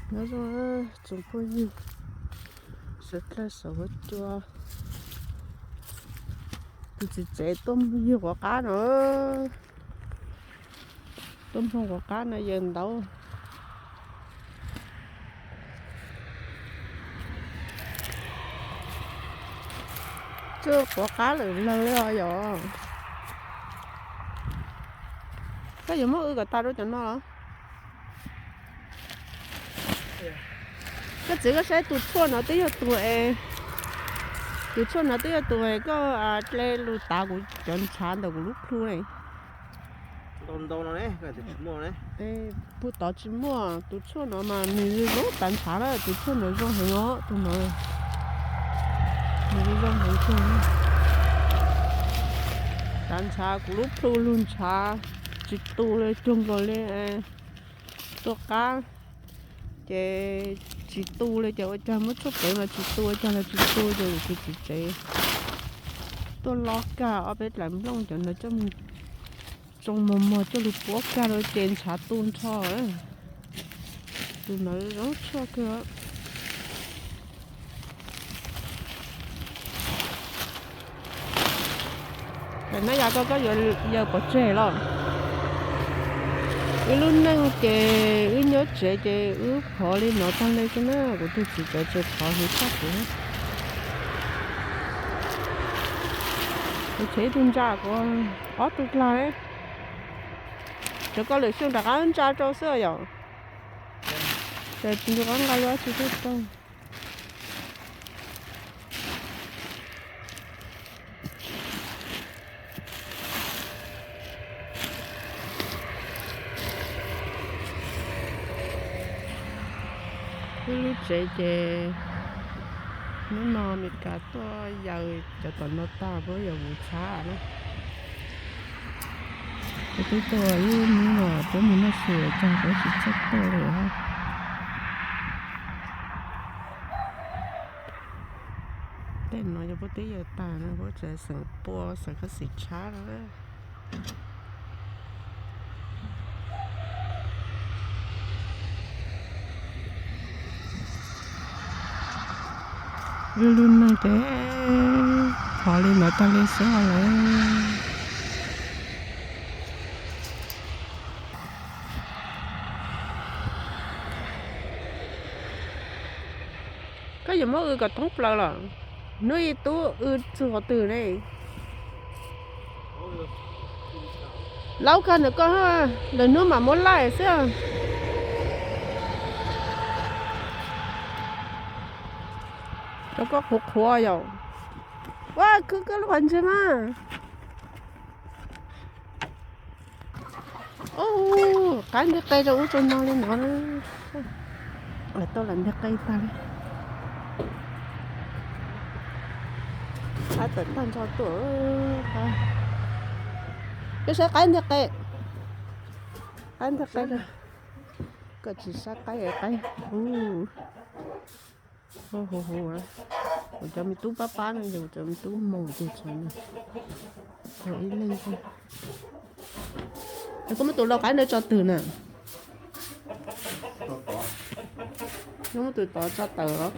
Nyob zoo tsoom phooj ywg sawv dlawg saum huab cua, tus txiv tsev tuaj yug quav qab no, tuaj mloog quav qab no yawg ntaub. Tsuj quav qab lawm lawg li os yom. Koj yuav muab wb kom tas rau cov no los? Koj txiv, koj saib tus tshuaj no twb yog tus, tus tshuaj no twb yog tus koj tle lus tav kuv cov ntshav ntawm kuv lub plhu ne. Puag tod tsis muaj, tus tshuaj no mas nws zoo tav ntshav na, tus tshuaj no zoo heev os, tus no nws zoo heev kawg. Tav ntshav kuv lub plhu lug ntshav tsis tu li, cuag nkaus li tuaj qab ces tsis tu li, ces ua cas muab tshuaj pleev los tsis tu, ua cas los tsis tu, ces tus txiv tsev tuaj lob kag ob peb dlaim nplooj cov ntawd coj mus tsoo mos mos coj lug puab kag rau ces ntshav tu nrho. Tus ntawd zoo tshuaj kawg. Tam no yog koj, koj yuav yawg pov tseg los? Wb lub neej ces wb nyob tsev ces wb phov li no tag li xwb na, kuv tus txiv tsev tseem phov heev tshaj kuv. Kuv tshev ib tug ntsa kuv ob tug dlag, cov koj lwm xyoo rov qab ntsa rau xwb yom. Ces tsis nco qab nqa lub tsi tuaj rau. Wb lub tsev ces hnub no Mes Kas tuaj yaws cov tom no tag puab yuav vuv tshab na. Puab twb tuaj ib hnub no puab mus noj su tag puab tsis txawj tuaj li. Tej no yog puab twb yaws tag no puab tseem xeem pua xeem kab xim tshab no. Wb lub neej ces phov li no tag li xwb lawm. Koj yuav muab wb kom thoob plaws los? Hnub ib tub wb txug qhov twg ne? Laub kag ntawm koj, lwm hnub mam muab laij xwb. Rau koj qhuav qhuav yom. Ua khwb koj lub qhov ntswg mas. Ub, qaib nteg qe rau ub rau no li no. Tau lam nteg qe tag li. Qaib tawm tag nrho tuaj. Koj saib qaib nteg qe. Qaib nteg qe. Koj tsis saib qaib qaib. Ub, hu hu. Kuv cov me tub pab pab no ces kuv cov me tub moog ces tshuav ib leeg xwb. Koj muab tus lau qaib ntawd tso twg na? Koj muab tus tod tso tawm los?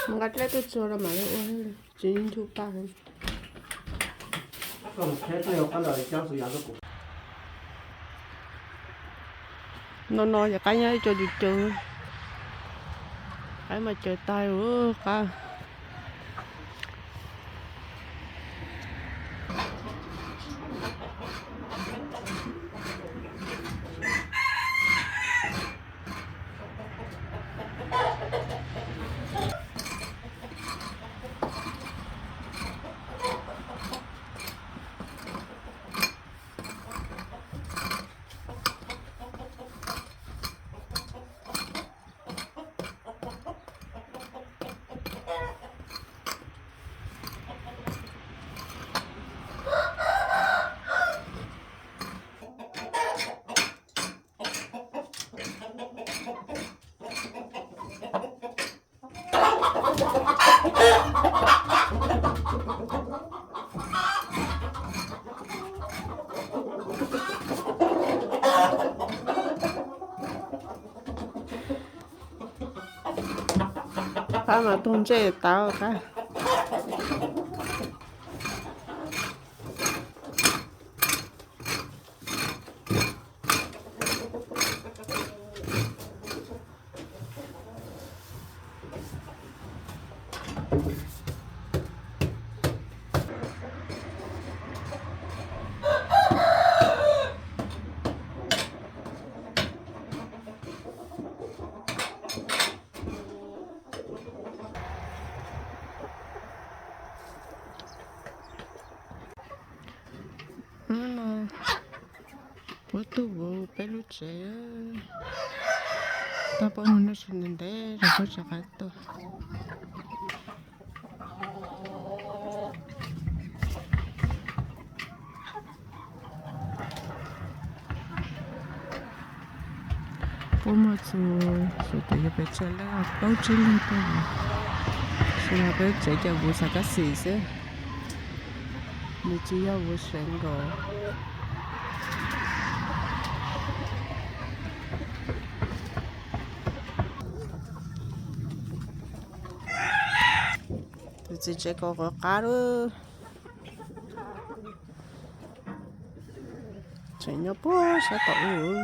Mus nqa dlej tuaj tsuag rau mam li ua, tsis ncu pa. No no yog qaib nyob ib co caws caws, qaib mas caws tag ub qab. Qab mas tug ntsej tau qab. Puab tuaj vov peb lub tsev, tau puab mus noj su ntev ntev rau puab tseem qab tuaj. Puab muaj txug, txug tas yuav pes tsawg leej, plaub tsib leeg tuaj, tsis yog peb tsev cov vuv xav kab xis xwb, nws tsis yog vuv seev nkaus. Tus txiv tsev kaum qab lawm. Tseem nyob puag sab tom ub.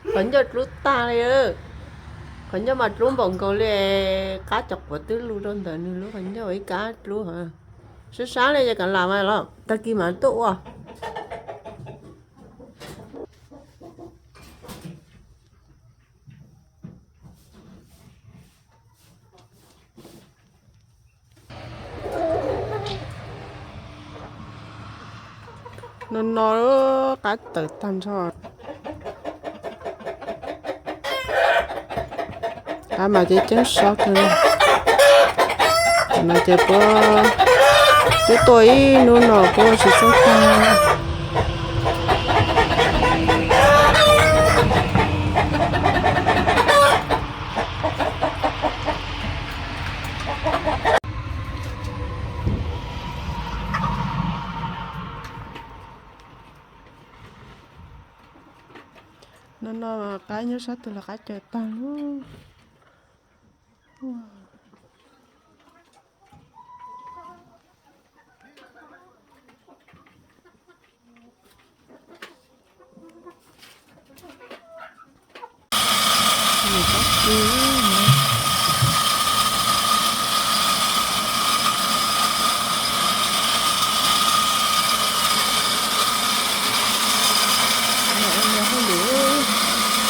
Qhov ncauj dlub tag li, qhov ncauj mas dlub npaum nkaus li, qab cov quav twb lug rau ntawm nws lub qhov ncauj ib kab dlub. Sab sab li yog kav lam mas los tag kis mas tuaj ua. No no qab tawm tag nrho. Qab mas ceeb ceeb sab kawg. No ces puab twb tuaj ib hnub no puab tsis txawj tag. No no qab nyob sab twg los qab caws tag lawm.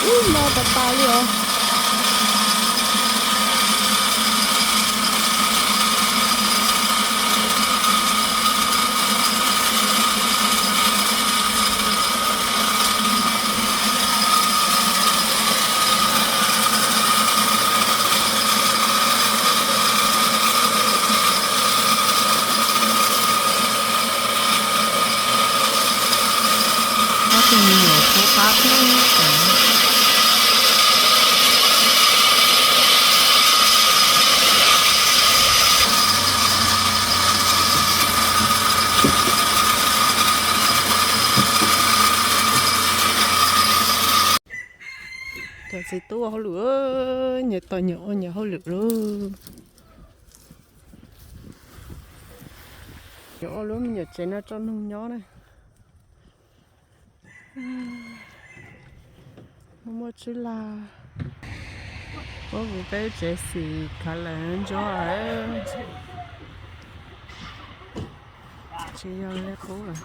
Ub, no tas tas li os. Ob tug me nyuam qhuav qab thiab. Cov txiv tub ua hauj lwm, nyias tos nyias ua nyias hauj lwm lauj. Yuav ua lub me nyuam tsev no tso noog nyob na. Muaj muaj tswb lag. Puab vuv peb tsev xis khav lawm ntsuab. Tsis yog li qub lawm.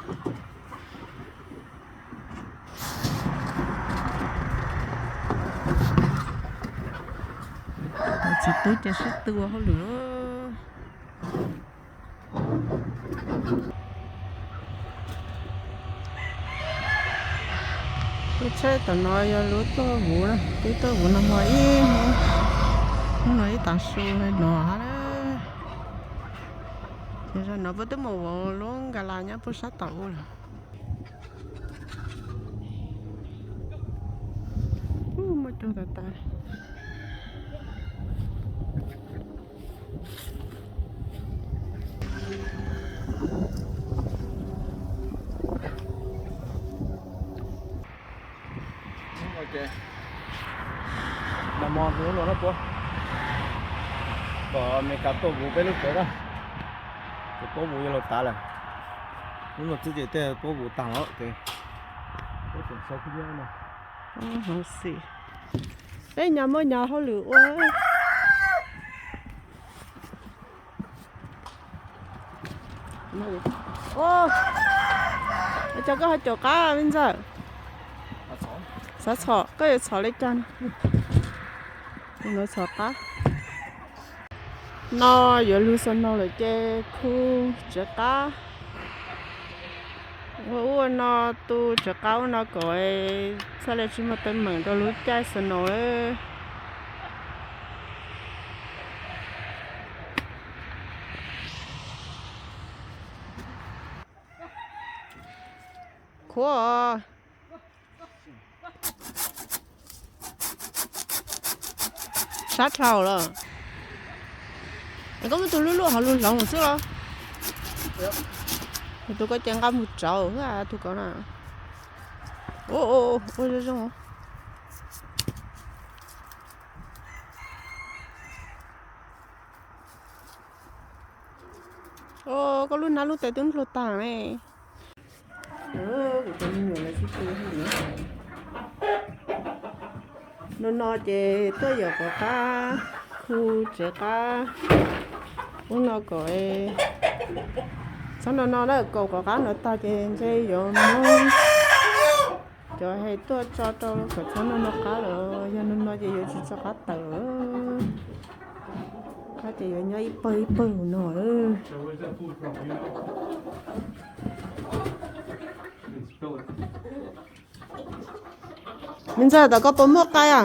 Txiv tub ces sib tw ua hauj lwm. Lub tsheb tom no yog lub tuaj vuv na, twb tuaj vuv no hmo ib hnub, hnub no ib tav su no hab. Ces zaum no puab twb mus vov lub nkas las nyob puag sab tom ub lawm. Muaj cua tas tas. Ces nag hmo hnub no na puab kom Amelikas tuaj vuv peb lub tsev na, ces puab vuv yuav luag tas lawm. Hnub no xwb ces tej puab vuv taag lawm ces puab tseem sau khub nyob no. Peb nyag muaj nyag hauj lwm ua. Cov koj ho caum qab me ntxawg? Xav txhom, koj yuav txhom li cas no? Txhom qab. No yuav lug snow lawm ces khu tsev qab. Ua ub ua no, tu tsev qab ub no kom txhaj le tsis muaj teeb meem rau lub caij snow. Khuav. Sab dhau lawm. Koj muab tus lub luaj hov lug hloov xwb los? Tus ko ces nqa mus tsauv xwb tus ko na. Ua zoo zoo. Koj lub nab lub tes twb nplua tag ne. Kuv cov me nyuam lawv sib tw hauj lwm. No no ces tuaj yawm qov qab, khu tsev qab. Ub no kom txhob no no na, kaum qov qab no tag ces ntshe yuav muab cov hais tuaj tso rau kom txhob no no qab lawm, yog no no ces yuav tsis tso qab tawm lawm. Qab ces yuav nyob ib pawg ib pawg no. Me ntxawg, tom koj puas muaj qaib a?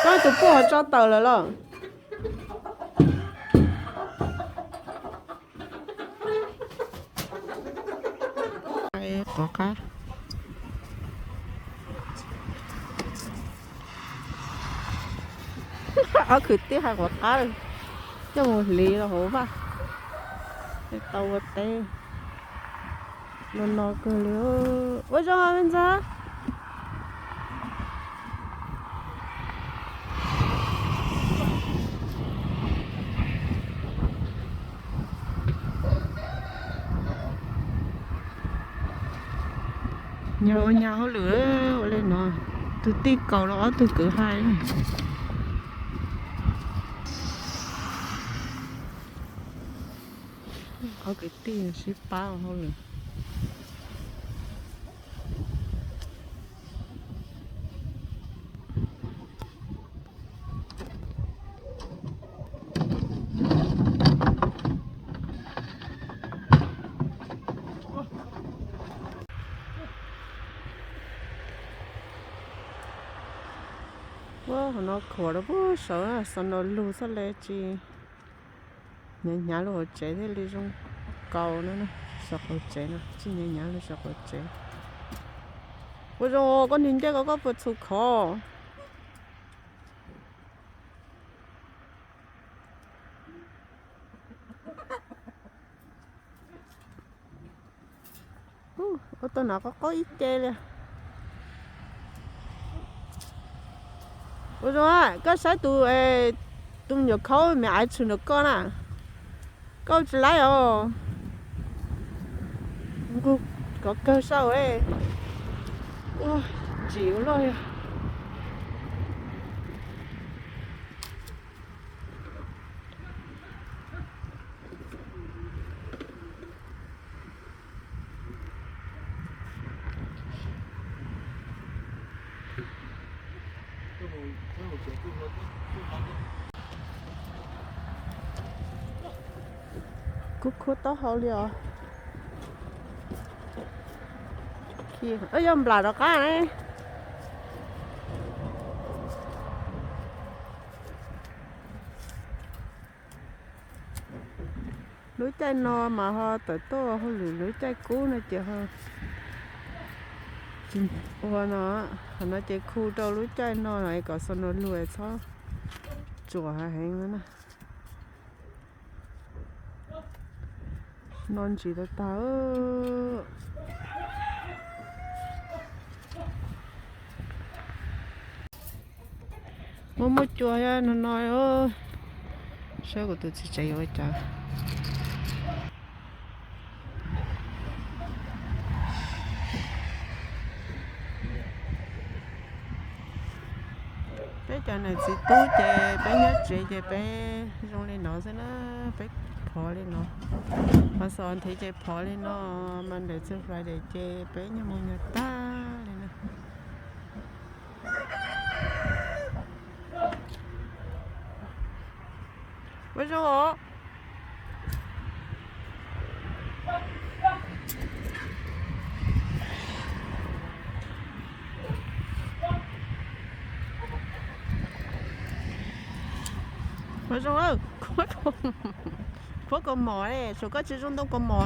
Koj tus puj ho tso tawm lawm los? Qov qab. Ob kwv tij hais qov qab, coj mus hliv los hauv vaj, tau ua teb. No no kawg li. Ua zoo me ntxawg. Nyag ua nyag hauj lwm ua li no, tus tij kaus los ob tug kwv hais. Ob kwv tij sib pab ua hauj lwm. Ua hauv no khuam rau pug saud, snow lug xwb li tsis hnyav hnyav lug hauv tsev thiaj li zoo kaus no. Saum qaum tsev no tsis hnyav hnyav lug saum qaum tsev. Ua zoo koj nrug ncej ko koj puas txhum khov? Ua tau hnav qaub qaub ib ce li. Ua zoo, koj saib tus, tus me nyuam khaub me aiv tshwm ntawm koj na, koj tsis laib os. Nqug kov kawg saib. Ua ntsim ua luaj li. Kuv khuav taub hau li os. Yog nplam rov qab ne. Lub caij no mas ho tawm tuaj hauj lwm, lub caij kub no ces ho tsis ua no. Qhov no ces khu rau lub caij no kom snow lug txhob Tsuas heev na. No ntsis tag tag. Muaj muaj cua no no. Saib kuv tus txiv tsev yuav ua cas. Peb cov niam txiv tub ces peb nyob tsev ces peb zoo li no xwb na, peb phov li no. Mas xos nthi ces phov li no, Monday to Friday ces peb nyuag mus nyuag tag li na. Ua zoo os. Ua zoo, khuab kaus mom, tshuav koj tsis zoo ntoo kaus mom a.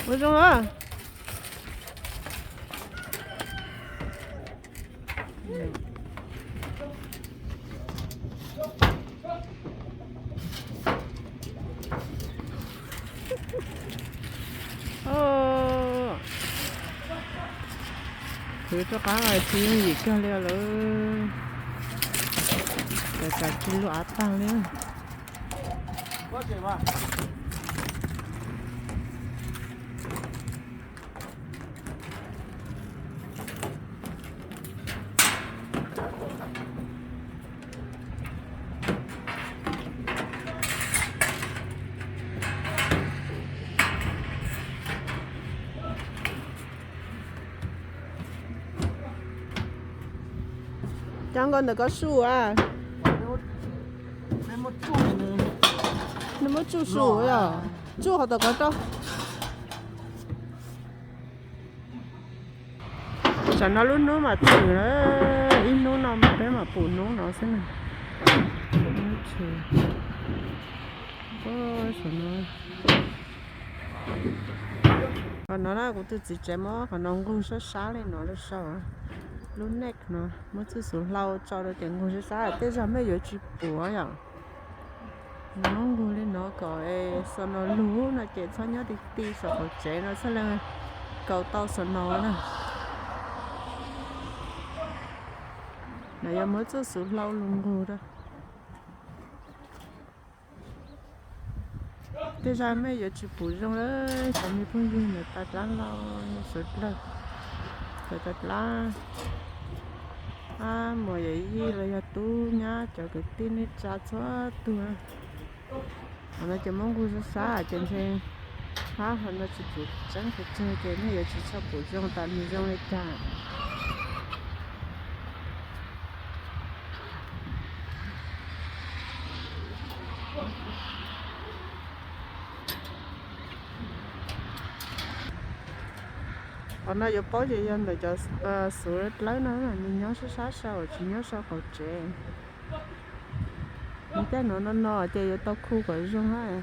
Ua zoo a. Khwv rov qab tsis yooj yim kiag li lawm. Cov tsam tsis luag av tag li. Cov nkaus ntawm ko su a? Nws muab tsuj su yom? Tsuj qhov tom ko rau. Tam no lub hnub mas txwm na, ib hnub no peb mam pum hnub no xwb na. Qhov no na kuv tus txiv tsev muab qhov no nqug sab sab li no lub sau, lub neck no muab txuj xuv hlau tso rau ces nqug sab sab, tej zag mej yuav tsis pum yom. Muab nqug li no kom xo no lug no ces txhob nyob ti ti saum qaum tsev no txhob leej kaus tau xo no na. No yog muab txuj xuv hlau lug nqug rau. Tej zag mej yuav tsis pum zoo lawm, cov me phooj ywg ntawm tas dlaab los sawv dlawg, sawv tas dlaab, ab muam yawm yij los yog tub nyab cov kwv tij neej tsa txhua tug. Qhov no ces muab nqug sab sab ces ntshe hab qhov no tsis pum tseeb pes tsawg ces nej yuav tsis tshua pum zoo tas nws zoo li cas. Qhov no yuav paub ces yog ntawm cov xuv dlawb no nws nyob sab sab sau tsis nyob sau qaum tsev. Nws tej no no no ces yuav tau khu kom zoo hab.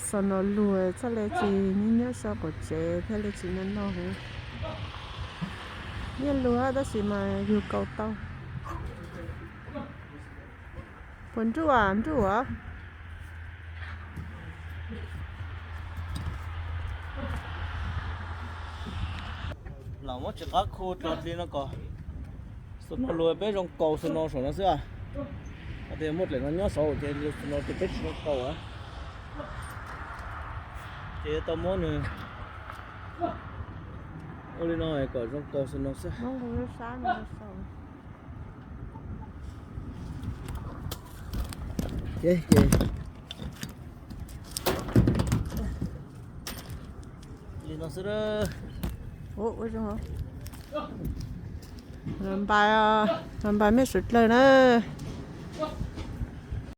Xo no lug txhaj le tsis nyob nyob sau qaum tsev thiaj le tsis no no heev. Yeej lug tab sis mas yug kaus tau. Puas nruj as, nruj as. Lam muab tsis qab khu rau hli no kom xo no lug peb zoo kaus xo no saum no xwb. Hais tias muaj dlaim no nyob saud ces xo no ces peb tsis zoo kaus. Ces yuav tau muab nws ua li no kom zoo kaus xo no xwb. Ces li no xwb. Npais, npais mej suav dlawg na.